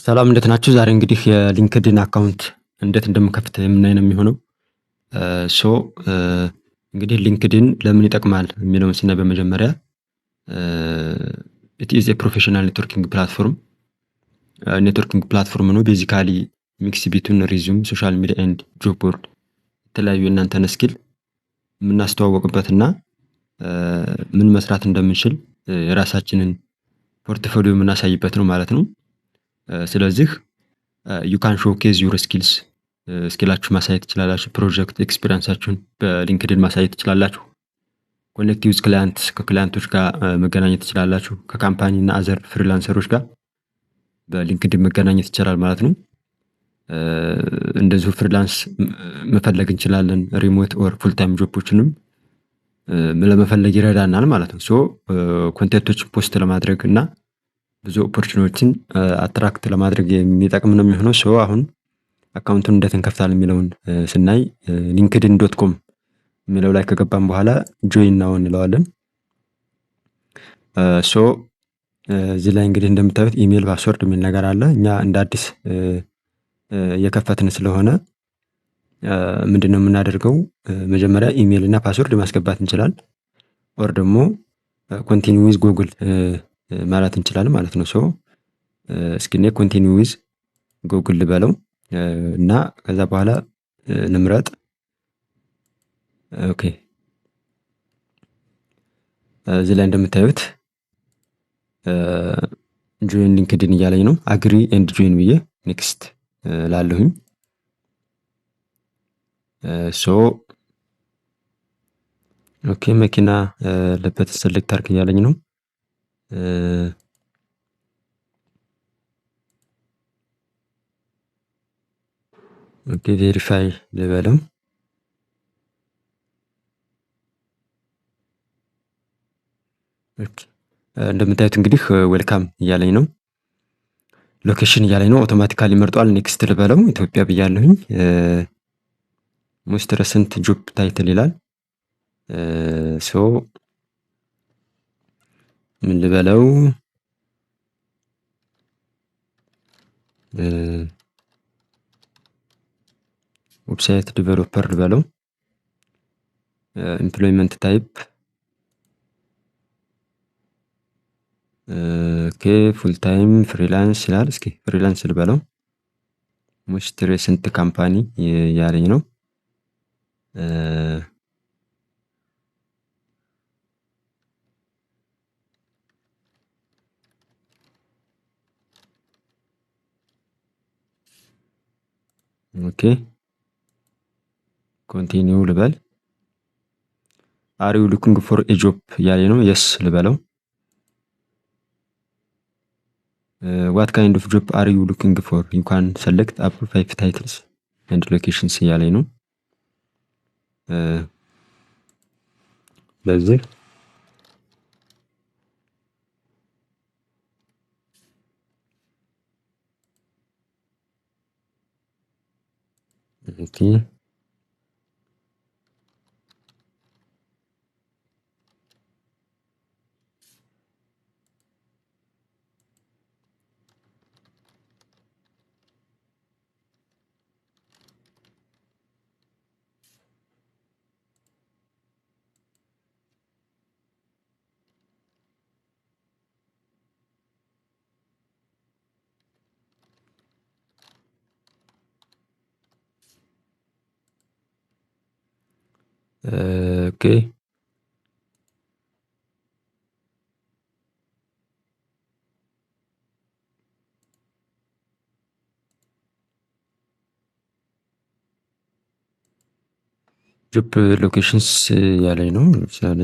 ሰላም እንዴት ናችሁ? ዛሬ እንግዲህ የ LinkedIn account እንዴት እንደምከፍት የምናይ ነው የሚሆነው። So እንግዲህ LinkedIn ለምን ይጠቅማል የሚለውን ስናይ በመጀመሪያ it is a professional networking platform ነው። Basically mix between resume, social media and job board፣ የተለያዩ የእናንተን skill የምናስተዋወቅበትና ምን መስራት እንደምንችል የራሳችንን portfolio የምናሳይበት ነው ማለት ነው። ስለዚህ you can showcase your skills፣ skill ኣችሁ ማሳየት ትችላላችሁ። Project experience ኣችሁን በ LinkedIn ማሳየት ትችላላችሁ። Connect with client፣ ከ client ኦች ጋር መገናኘት ትችላላችሁ። ከ company እና other freelancer ኦች ጋር በ LinkedIn መገናኘት ይቻላል ማለት ነው። እንደዚሁ freelance መፈለግ እንችላለን። Remote or full time job ኦችንም ለመፈለግ ይረዳናል ማለት ነው። So content ኦችን post ለማድረግ እና ብዙ opportunity ዎችን attract ለማድረግ የሚጠቅም ነው የሚሆነው። So አሁን account ኡን እንዴት እንከፍታለን የሚለውን ስናይ LinkedIn.com የሚለው ላይ ከገባን በኋላ join now እንለዋለን። So እዚህ ላይ እንግዲህ እንደምታዩት email፣ password የሚል ነገር አለ። እኛ እንደ አዲስ እየከፈትን ስለሆነ ምንድነው የምናደርገው? መጀመሪያ ኢሜል እና password ማስገባት እንችላል። Or ደግሞ continue with Google ማለት እንችላለን ማለት ነው። So እስኪ እኔ continue with Google ልበለው እና ከዛ በኋላ ልምረጥ። Okay፣ እዚህ ላይ እንደምታዩት join LinkedIn እያለኝ ነው። Agree and join ብዬ next ላለሁኝ። So okay፣ መኪና ያለበት select አድርግ እያለኝ ነው። Okay፣ verify ልበለው። Okay፣ እንደምታዩት እንግዲህ welcome እያለኝ ነው። Location እያለኝ ነው። Automatically መርጧል። Next ልበለው። ኢትዮጵያ ብያለሁኝ። Most recent job title ይላል። So ምን ልበለው? Website developer ልበለው። Employment type፣ okay፣ full time፣ freelance ይላል። እስኪ freelance ልበለው። Most recent company እያለኝ ነው። Okay, continue ልበል። Are you looking for a job እያለኝ ነው። Yes ልበለው። What kind of job are you looking for? You can select up five titles and locations እያለኝ ነው። በዚህ okay, okay, job locations ያለኝ ነው። ለምሳሌ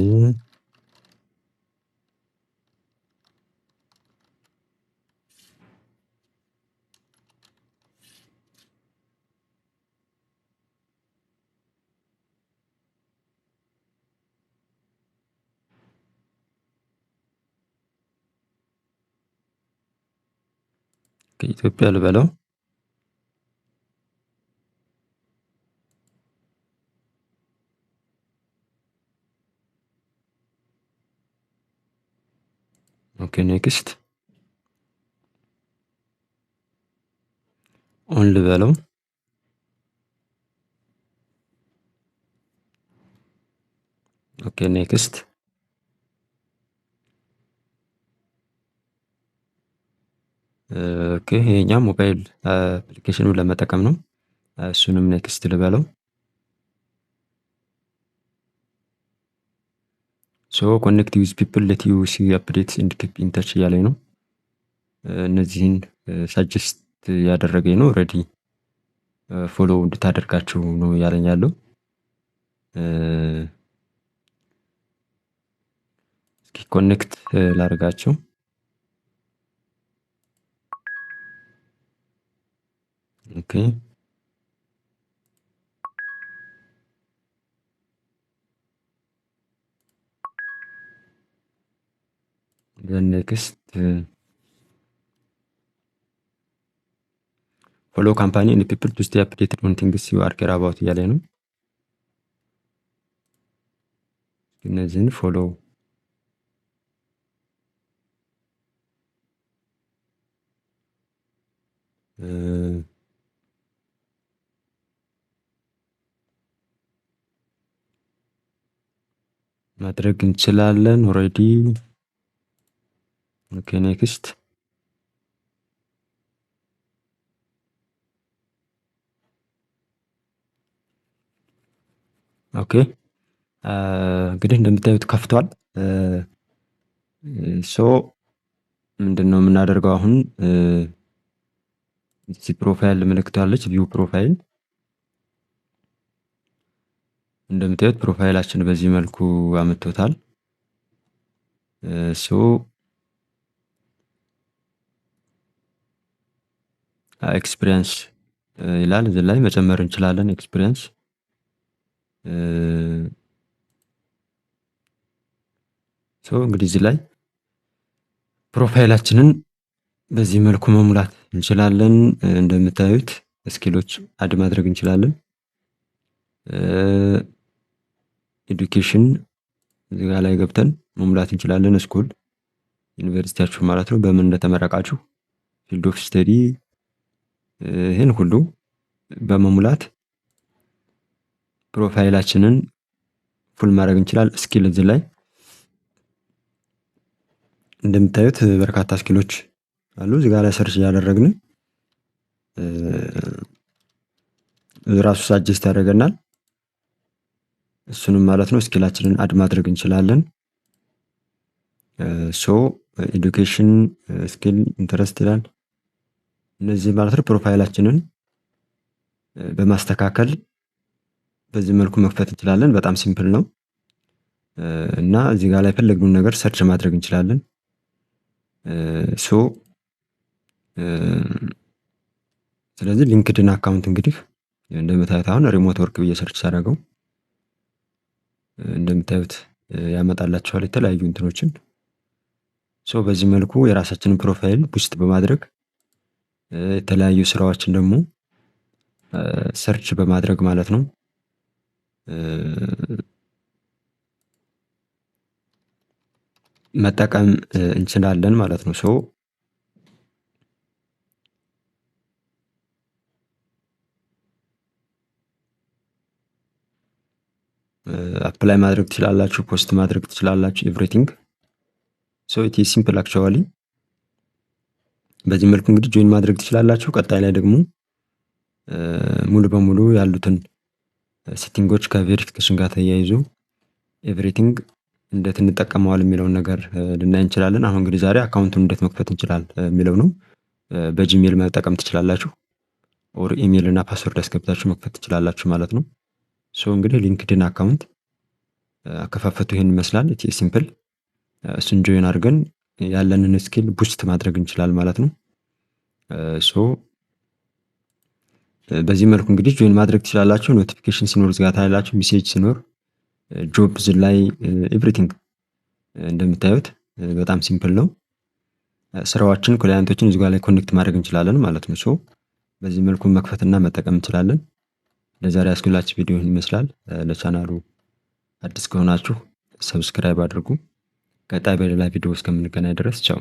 ከኢትዮጵያ ልበለው። Okay, next. On ልበለው። Okay next። Okay ይሄኛው mobile application ኑን ለመጠቀም ነው። እሱንም next ልበለው። So connect with people let you see updates and keep in touch እያለኝ ነው። እነዚህን suggest ያደረገኝ ነው። Already follow እንድታደርጋቸው ነው እያለኝ ያለው። እስኪ connect ላደርጋቸው። Okay next follow company and people to stay updated on things you are care about እያለኝ ነው። እነዚህን follow ማድረግ እንችላለን already። Okay next። Okay እንግዲህ እንደምታዩት ከፍቷል። So ምንድነው የምናደርገው አሁን? እዚህ profile ምልክት አለች፣ view profile። እንደምታዩት profile ኣችን በዚህ መልኩ አምጥቶታል። So experience ይላል፣ እዚህ ላይ መጨመር እንችላለን experience። So እንግዲህ እዚህ ላይ profile ኣችንን በዚህ መልኩ መሙላት እንችላለን። እንደምታዩት skill ኦች add ማድረግ እንችላለን። Education እዚህ ጋር ላይ ገብተን መሙላት እንችላለን። School ዩኒቨርሲቲያችሁ ማለት ነው፣ በምን እንደተመረቃችሁ፣ field of study፣ ይህን ሁሉ በመሙላት profile ኣችንን full ማድረግ እንችላለን። Skill እዚህ ላይ እንደምታዩት በርካታ skill ኦች አሉ። እዚህ ጋር ላይ search እያደረግን ራሱ suggest ያደርገናል። እሱንም ማለት ነው skill ኣችንን add ማድረግ እንችላለን። So education፣ skill፣ interest ይላል። እነዚህ ማለት ነው profile ኣችንን በማስተካከል በዚህ መልኩ መክፈት እንችላለን። በጣም simple ነው እና እዚህ ጋር ላይ የፈለግነውን ነገር search ማድረግ እንችላለን። So ስለዚህ LinkedIn account እንግዲህ እንደምታዩት አሁን remote work ብዬ search ሳደርገው እንደምታዩት ያመጣላችኋል የተለያዩ እንትኖችን። So በዚህ መልኩ የራሳችንን profile boost በማድረግ፣ የተለያዩ ስራዎችን ደግሞ search በማድረግ ማለት ነው መጠቀም እንችላለን ማለት ነው። So apply ማድረግ ትችላላችሁ፣ post ማድረግ ትችላላችሁ፣ everything። So it is simple actually። በዚህ መልኩ እንግዲህ join ማድረግ ትችላላችሁ። ቀጣይ ላይ ደግሞ ሙሉ በሙሉ ያሉትን setting ኦች ከ verification ጋር ተያይዞ everything እንዴት እንጠቀመዋል የሚለውን ነገር ልናይ እንችላለን። አሁን እንግዲህ ዛሬ account ኡን እንዴት መክፈት እንችላል የሚለው ነው። በ Gmail መጠቀም ትችላላችሁ or email እና password አስገብታችሁ መክፈት ትችላላችሁ ማለት ነው። So እንግዲህ LinkedIn account አከፋፈቱ ይሄን ይመስላል። It is simple። እሱን join አድርገን ያለንን skill boost ማድረግ እንችላለን ማለት ነው። So በዚህ መልኩ እንግዲህ join ማድረግ ትችላላችሁ። Notification ሲኖር እዚህ ጋር ታያላችሁ። Message ሲኖር፣ job ላይ everything እንደምታዩት በጣም simple ነው። ስራዎችን፣ client ኦችን እዚህ ጋር ላይ connect ማድረግ እንችላለን ማለት ነው። So በዚህ መልኩ መክፈትና መጠቀም እንችላለን። ለዛሬ ያስኩላችሁ ቪዲዮ ይህን ይመስላል። ለቻናሉ አዲስ ከሆናችሁ subscribe አድርጉ። ቀጣይ በሌላ ቪዲዮ እስከምንገናኝ ድረስ ቻው።